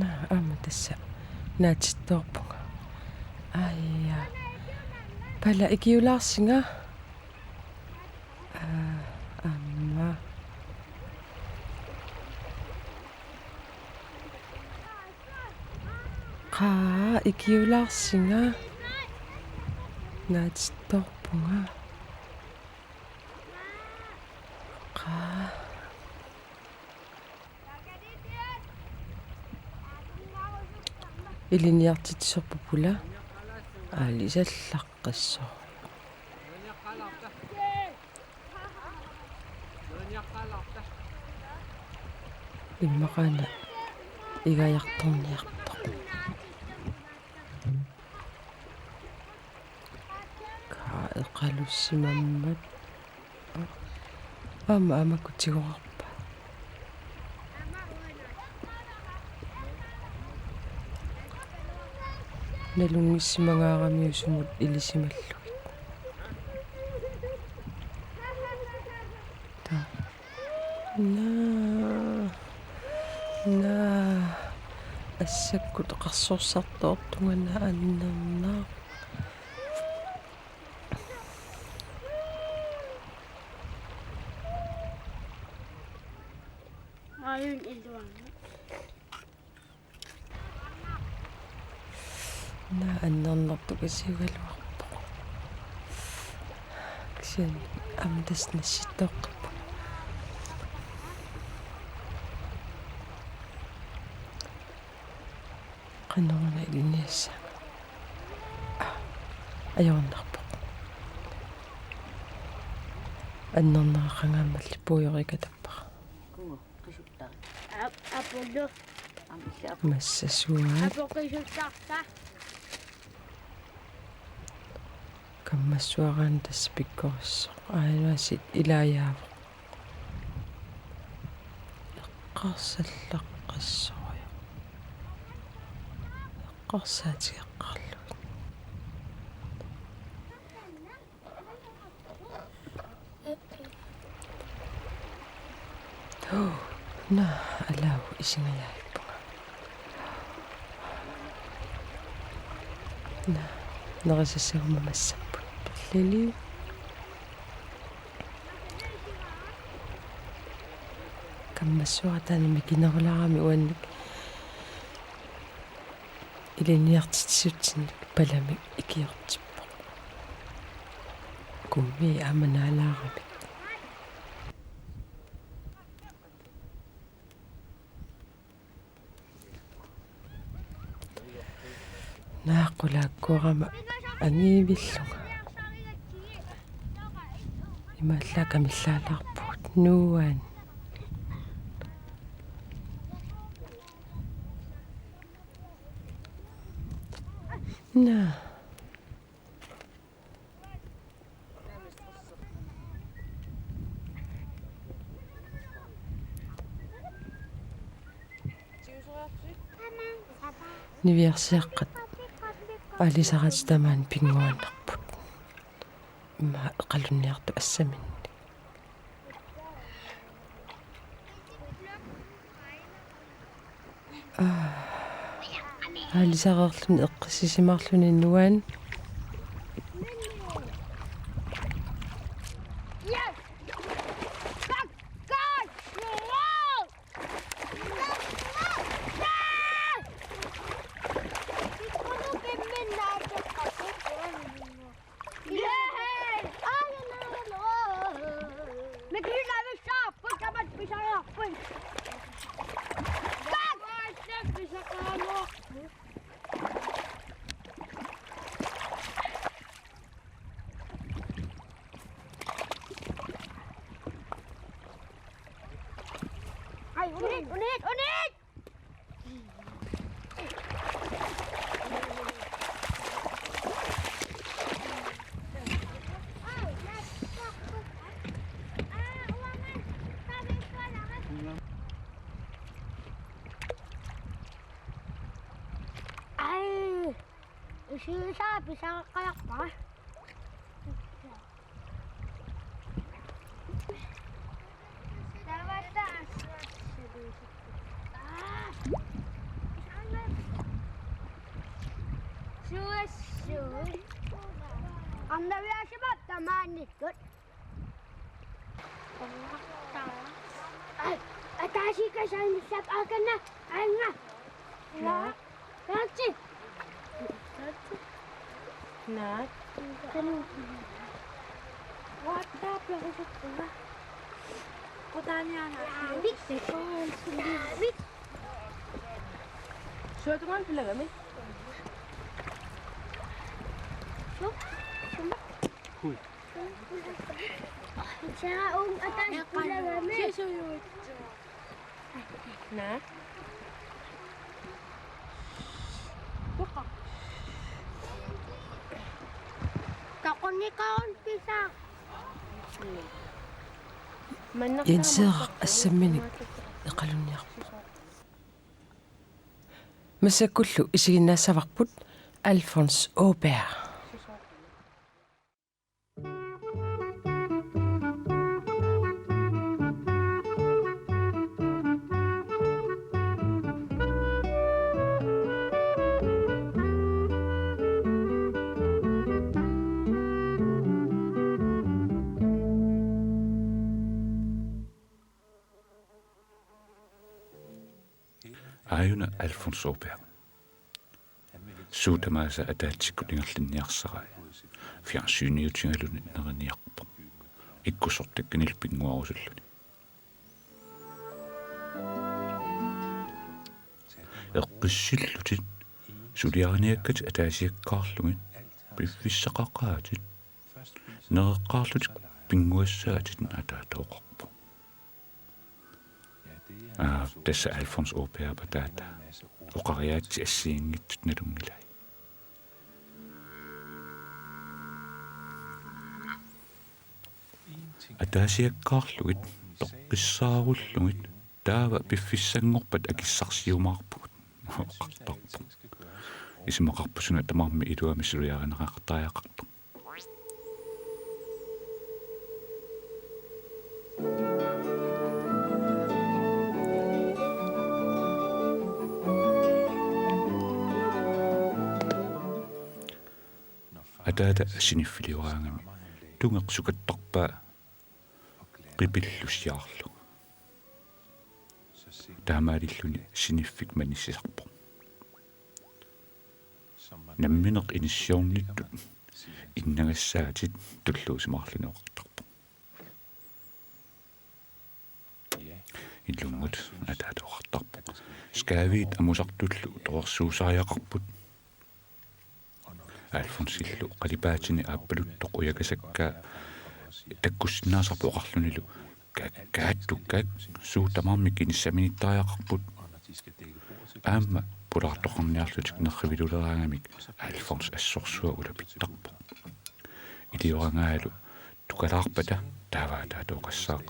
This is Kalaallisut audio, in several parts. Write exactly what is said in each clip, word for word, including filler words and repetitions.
Naa, aamma tassa naatittoorpunga. Aja. Pala ikiulaarsinga. Aa, aamma. Qaa, ikiulaarsinga. Naatittoorpunga. Qaa. Ilinniartitsisorput pula. Aalisallaqqissoq. Immaqaana igajartorniartoq. Qaa, eqalussimammat. Aamma, aamma kutigoqarpa. Nalunngissimagaarami sumut ilisimallugit. Taa. Naa. Naa. Assakkut qarsorsartoortunga, naa, annernaq. Aajuna iluani. Naa, annernartoq isigaluarpoq. Kisianni aamma tassa nassittoqqipput. Qanoruna ilinniassaanga. Aa, ajornarpoq. Annernaraqangaammalli puigorikatappara. Kugu qisuttari. Ap-, apullu. Aamma isi apu. Massasuaat. Apu qisuttarta. Kammassuaraanni tassa pikkorissoq. Aajuna sit ilaajaavoq. Eqqarsallaqqissorujuk. Eqqarsaatigeqqaarlugit. Huu, naa, alaa, isingajaarpunga. Naa, nerisassaguma massapput. Lili. Kammassuara taanna mikinerulaarami uannik ilinniartitsisutsinnik palamik ikiortippoq. Kummi aamma naalaaramik. Naa, qulaakkoorama angiivillunga. Imaallaat kamillaalaarpugut nuuan. Naa. Niviarsiaqqat aalisaratik tamaani pinnguaannarput. Immaqa eqalunniartut assaminnik. Aa. Aalisareerluni eqqissisimaarluni nuan. Ai, unit, unit, unit! Ai, isiisa pisaqalaqqa. Arnaviaasimapput tamaanikkut. Ai, ataasiakkaat saanissap akanna, aanga. Naa. Taatsi. Naa. Kanu. Watta piarusuppuna. Kutaaniana. David. David. Suatuman pilagami. Suk. Suk. Hui. Siya ang atas pilagami. Naa. Takunnikoorn pisaa. Jenseeraq assamminik eqalunniarpoq. Massakkullu isiginnaassavarput Alfons Åberg. Aajuna Alfons Åberg. Suut tamaasa ataatsikkut ingerlanniarsarai. Fjernsyniutigaluni neriniarpoq. Ikkussortakkanillu pinnguarusulluni. Eqqissillutit, suliariniakkatit ataasiakkaarlugit, piffissaqaqaatit, nereqqaarlutit pinnguassaatit, ataata oqarpoq. Aa, tassa Alfons Åbergip ataata. Oqariaatsit assigiinngitsut nalunngilai. Ataasiakkaarlugit, toqqissaarullugit, taava piffissanngorpat akissarsiumaarpugut, oqartarpoq. Isumaqarpoq suna tamarmi iluamik suliarineqartariaqartoq. Ataata siniffiliuraangami tungeq sukattarpaa qipillusiarlugu. Taamaalilluni siniffik manissisarpoq. Nammineq inissiornittut innagassaatit, tulluusimaarluni oqartarpoq. Ilumut, ataata oqartarpoq. Skaaviit amusartullu torersuusariaqarput. Alfonsillu qalipaatini aappaluttoq ujakasakkaa takkussinnaasarpoq oqarlunilu: Ka-, kaattukkaak, suut tamarmik inissaminittariaqarput. Aamma pulaartoqarniarlutik nerriviluleraangamik Alfons assorsuaq ulapittarpoq. Iliorangaalu tukalaarpata taava ataata oqassaaq: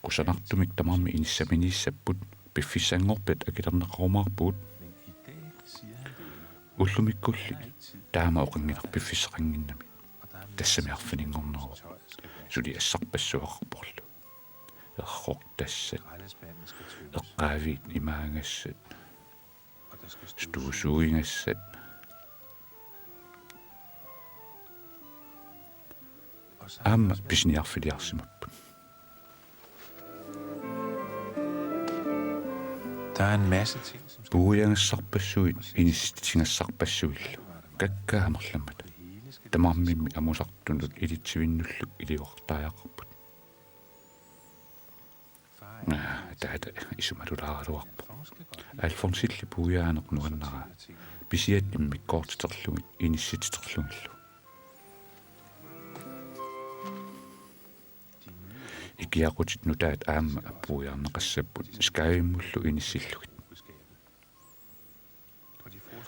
Kusanartumik tamarmik inissaminiissapput, piffissanngorpat akilerneqarumaarpugut. Ullumikkulli taama oqanngilaq piffissaqannginnami. Tassami arfininngorneruvoq. Suli assarpassuaqarporlu. Errortassat. Eqqaaviit imaagassat. Støvsugigassat. Aamma pisiniarfiliarsimapput. Der er en masse ting, som skal... Puigagassarpassuit, inissitigassarpassuillu. Kakkaak amerlammata. Tamarmimmi amusartunut ilitsivinnullu iliortariaqarput. Aa, ataata isumalulaaraluarpoq. Alfonsilli puigaaneq nuannaraa. Pisiat immikkoortiterlugit, inissititerlugillu. Ikiaqutit nutaat aamma puigaarneqassapput, Skaavimullu inissillugit.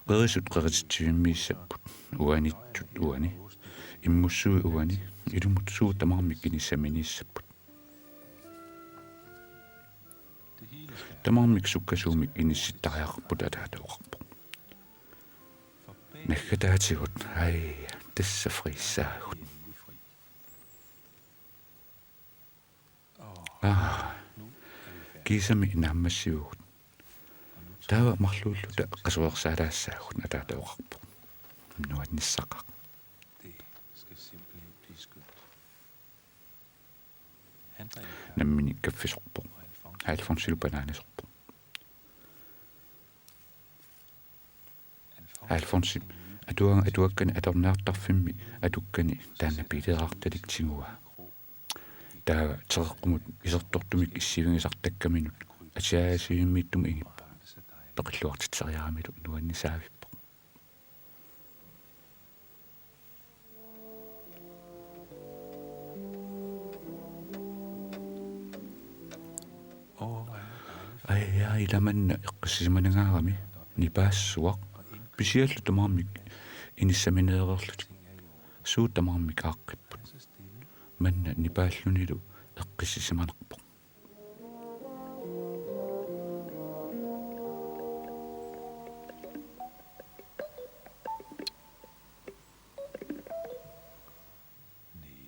Qerisut qerititsivimmiissapput, uanittut uani, immussuit uani, ilumut suut tamarmik inissaminiissapput. Tamarmik sukkasuumik inissittariaqarput, ataata oqarpoq. Naggataatigut, ai, tassa friissaagut. Aa, kiisami naammassivugut. Taava marluulluta qasuersaalaassaagut, ataata oqarpoq. Nuannissaqaaq. Nammineq kaffisorpoq. Alfonsilu banaanisorpoq. Alfonsip atuan-, atuakkani atorniartarfimmi atukkani taanna piileerartalik tiguaa. Taava teqeqqumut isertortumik issivigisartakkaminut atisaajaasuuvimmiittumut inippoq. Peqilluartitseriaramilu nuannisaavippoq. Ajaa, ila manna eqqissisimanangaarami, nipaassuaq, pisiallu tamarmik inissamineereerlutik. Suut tamarmik aaqqipput. Manna nipaallunilu eqqissisimanarpoq.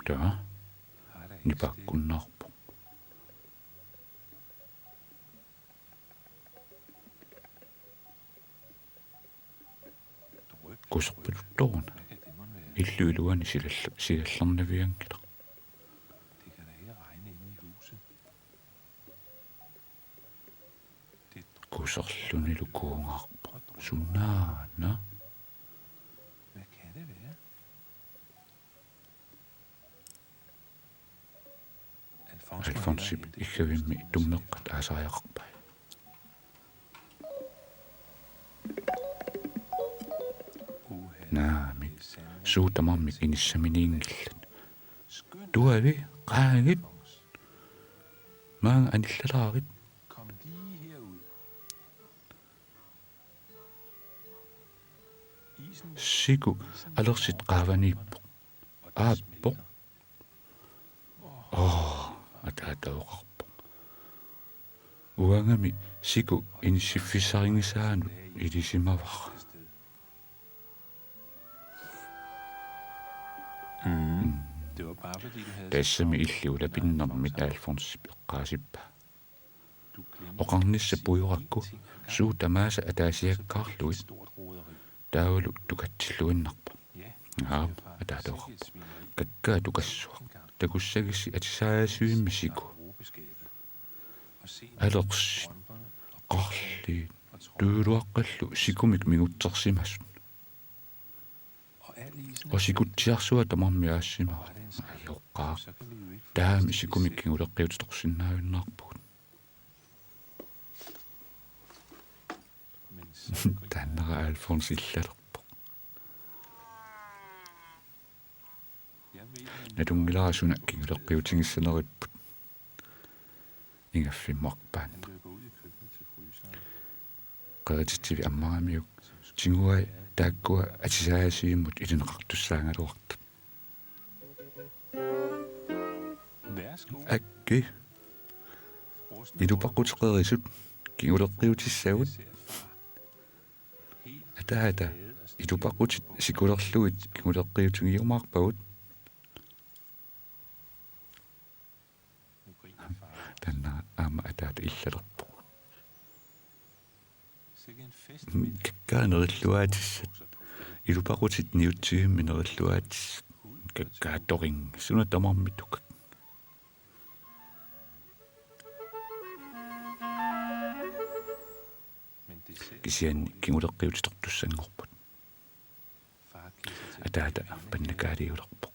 Taava nipaakkunnaarpoq. Kuserpatuttoruna. Illup iluani silall-, silallernavianngilaq. Kuserlunilu kuungaarpoq. Sunaana? Alfonsip iggavimmi tummeqqat aasariaqarpai. Naamik, suut tamarmik inissaminiinngillat. Tuavi, qaagit. Maanga anillalaarit. Siku alersit qaavaniippoq. Aappoq. Aa, ataata oqarpoq. Uangami siku inissiffissarinngisaanut ilisimavara. Mm. Tassami illit ulapinnermit, Alfonsip eqqaasippaa. Oqarnissaq puiorakku suut tamaasa ataasiakkaarlugit. Taavalu tukatsilluinnarpoq. Aap, ataata oqarpoq. Kakkaak tukassuaq. Takussagissi atisaajaasuuvimmi siku. Alersit, qarliit, tujuuluaqqallu sikumik mingutsersimasut. Osikutsiarsuaq tamarmi aassimasoq. Ajoqaaq. Taama sikumik kinguleqqiutitorsinnaajunnaarpugut. Taannara Alfons illalerpoq. Natunngilara suna kinguleqqiutigissaneripput. Ingaffimmut arpaannaq. Qerititsivik ammaramiuk tiguai taakkua atisaajaasuuvimmut ilineqartussaagaluartut. Akki. Ilupaqqutit qerisut kinguleqqiutissagut. Ataata, ilupaqqutit sikulerlugit kinguleqqiutigiumaarpagut. Taanna aamma ataata illalerpoq. Kakkaak nerilluaatissat. Ilupaqqutit niutsivimmi nerilluaatissat. Kakkaak toringi. Suna tamarmi tukak. Kisianni kinguleqqiutitortussanngorput. Ataata pannakaaliulerpoq.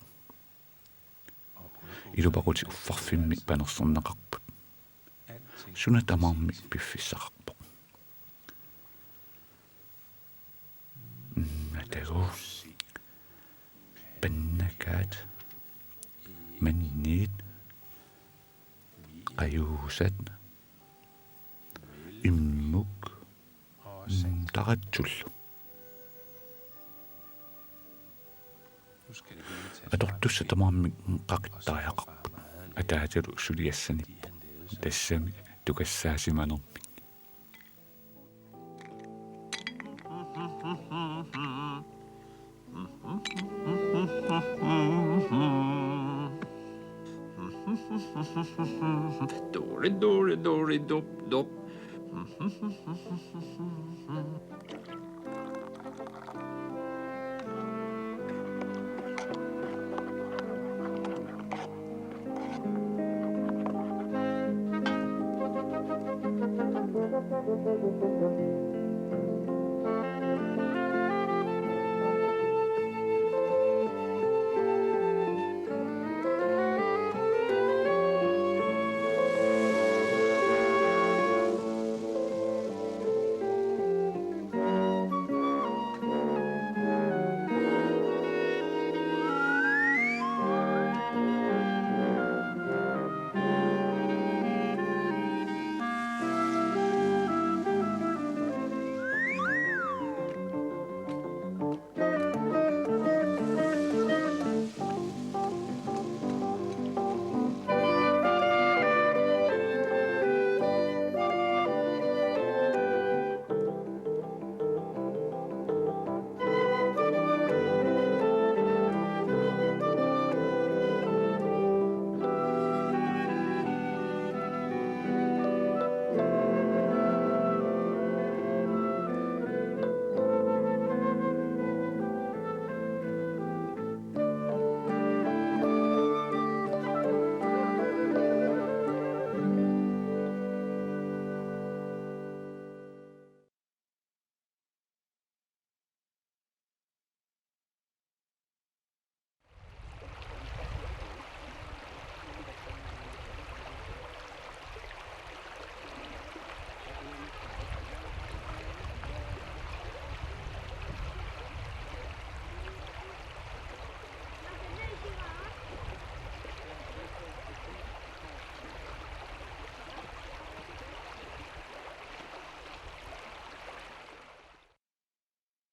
Ilupaqqutit uffarfimmi panerserneqarput. Suna tamarmi piffissaqarpoq. Mm, atagu. Pannakaat. Manniit. Qajuusat. Immuk. Mm, taratsullu. Atortussat tamarmik qaqittariaqarput. Ataatalu suliassanippoq. Tassami tukassaasimanermik. Dori, dori, dori, dop, dop.